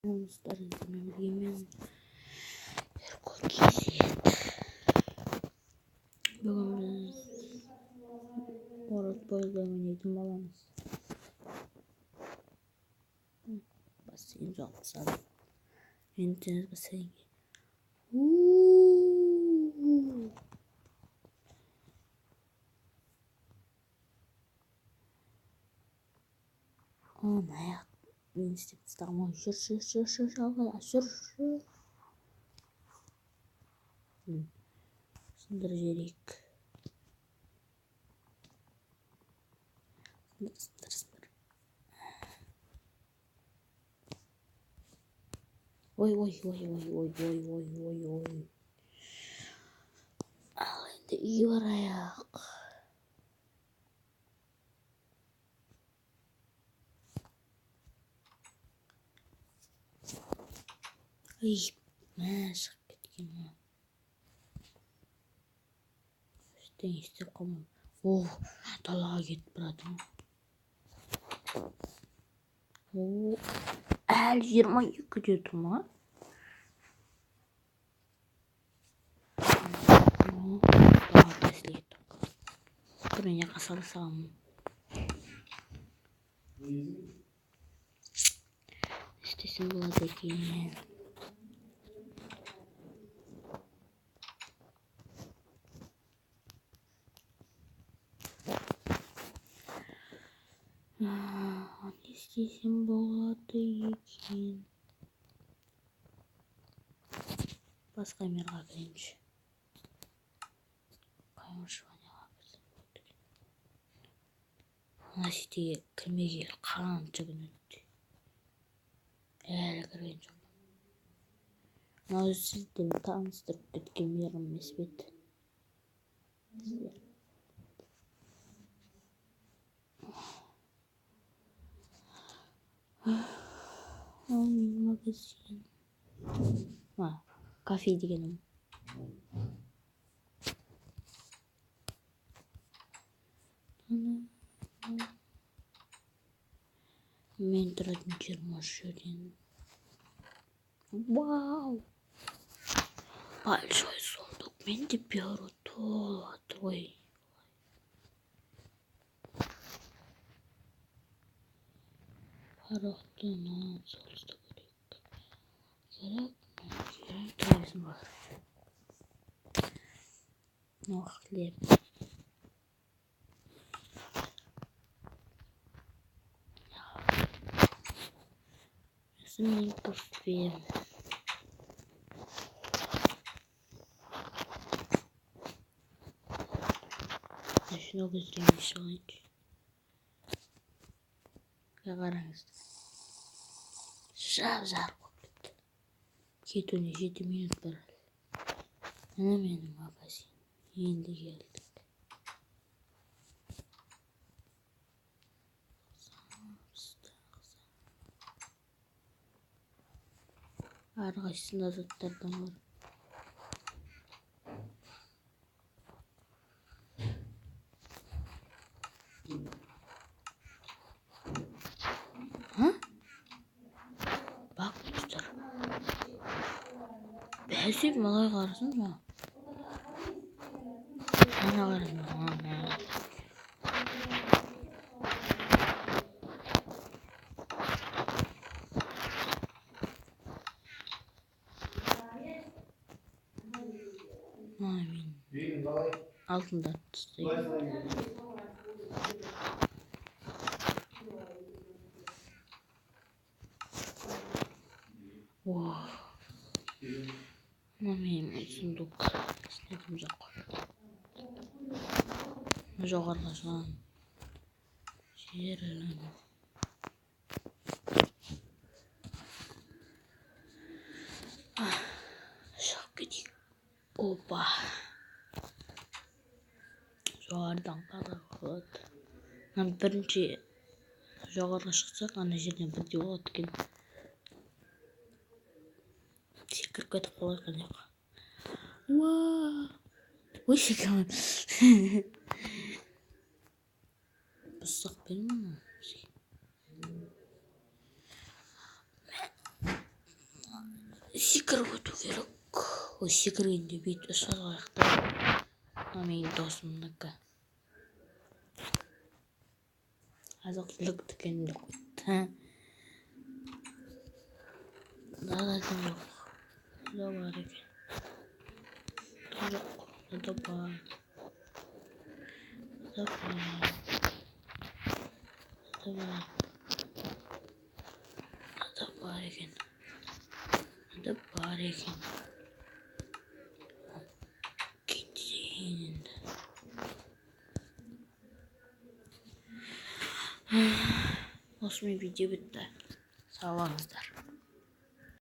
Достар, сіздермен бірге мен, Еркөл KZ. Бүгін біз World Boys'да ойнайтын боламыз. Бассейн соғып тастадым. Енді теңіз бассейнге. Ана мен істеп тастағанмын ғой. Жүр, жүр, жүр, жүр, алға, жүр, жүр. Сындырып жіберейік. Сындыр, сындыр, сындыр. Ой, ой, ой, ой, ой, ой, ой, ой, ой. Ал енді үйге барайық. Ай, мә, шығып кеткен ғой. Ештеңе істеп қалмадым. О, далаға кетіп баратырмын. О, әлі 22-де тұр ма? Далаға тәсіл кеттік. Бір мен жаққа сала саламын. Істесем болады екен. Не істесем болады екен? Басқа мирға кірейінші. Қай выживанияға кірсем болады екен? Мына сетеге кірмегелі қанша күн өтті. Әлі кірген жоқпын. Мынау сізден таныстырып кеткен мирім емес пе еді? Ал менің магазин. Кафе дегенім. Мен тұратын жерім осы жерден. Вау! Большой сундук. Менде бәрі толады ғой. Парақты мынаны салыстыру керек. Керек, керек, тұра берсін бар. Мынау хлеб. Сосын мен кофе. Şunu göstereyim шығайыншы. Қараңыз. Жап-жарық болып кетті. Кетуіне 7 минут бар әлі. Міне менің магазин. Енді келдік. Әрқайсысында заттардан бар. Бак достар. Бәсе малай қарасын ба? Ана қарасын. Ана мен алтындарды тастаймын. Мына менің сундук. Ішінде дым жоқ. Жоғарыға шығамын. Жерім. Шығып кетейік. Опа. Жоғарыдан қарауға болады. Мына бірінші жоғарыға шықсақ, ана жерден бірдей болады екен. Секіріп кетіп қалайық ана жаққа. Уа! Ой, секіріп. Бұзсақ берме ана бізге. Секіріп өту керек. Ой, секіргенде бүйтіп ұстап алайық та. Мына менің досымныкі. Азық-түлік дүкенінде қойыпты. Мынада дым жоқ. Мында бар екен. Дым жоқ. Мында бар. Мында бар. Мында бар. Мында бар екен. Мында бар екен. Кетейін енді. Осымен видео бітті. Сау болыңыздар.